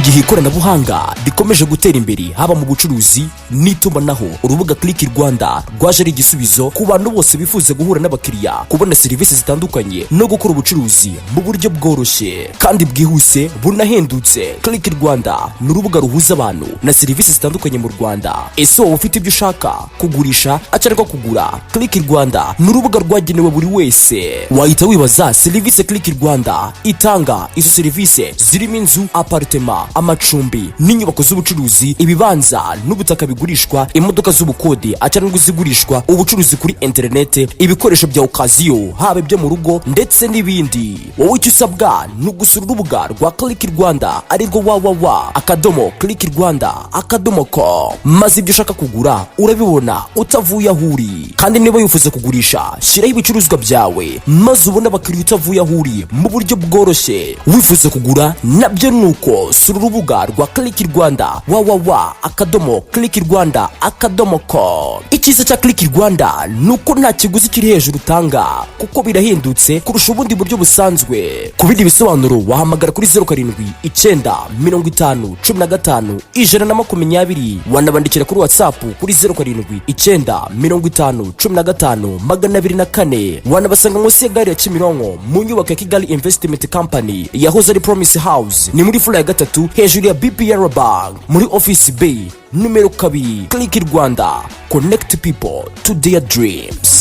Gihe ikoranabuhanga rikomeje gutera imbere, haba mu bucuruzi n'itumanaho, urubuga Click Rwanda rwaje ari igisubizo ku bantu bose bifuza guhura n'abakiriya, kubona serivisi zitandukanye no gukora ubucuruzi mu buryo bworoshye kandi bwihuse bunahendutse. Click Rwanda ni urubuga ruhuza abantu na serivisi zitandukanye mu Rwanda. Ese wowe ufite ibyo ushaka kugurisha cyangwa kugura? Click Rwanda ni urubuga rwagenewe buri wese. Wahita wibaza serivisi Click Rwanda itanga. Izo serivisi zirimo inzu, apartema, amacumbi n'inyubako z'ubucuruzi, ibibanza n'ubutaka bigurishwa, imodoka z'ubukode cyangwa izigurishwa, ubucuruzi kuri interineti, ibikoresho bya occasion, haba ibyo mu rugo ndetse n'ibindi. Wowe icyo usabwa ni ugusura urubuga rwa Click Rwanda, arirwo www.clickrwanda.com, maze ibyo ushaka kugura urabibona utavuye aho uri. Kandi niba wifuza kugurisha, shyiraho ibicuruzwa byawe maze ubone abakiriya utavuye aho uri mu buryo bworoshye. Wifuza kugura nabyo ni uko, sura urubuga rwa Click Rwanda, www.clickrwanda.com. Icyiza cya Click Rwanda ni uko nta kiguzi kiri hejuru utanga, kuko birahendutse kurusha ubundi buryo busanzwe. Ku bindi bisobanuro wahamagara kuri 0795015120. Wanabandikira kuri WhatsApp kuri 0795015204. Wanabasanga munsi ya gare ya Kimironko, mu nyubako ya Kigali Investment Company yahoze ari Promise House. Ni muri floor ya gatatu, hejuru ya BPR Bank, muri office B numero 2. Click Rwanda, connect people to their dreams.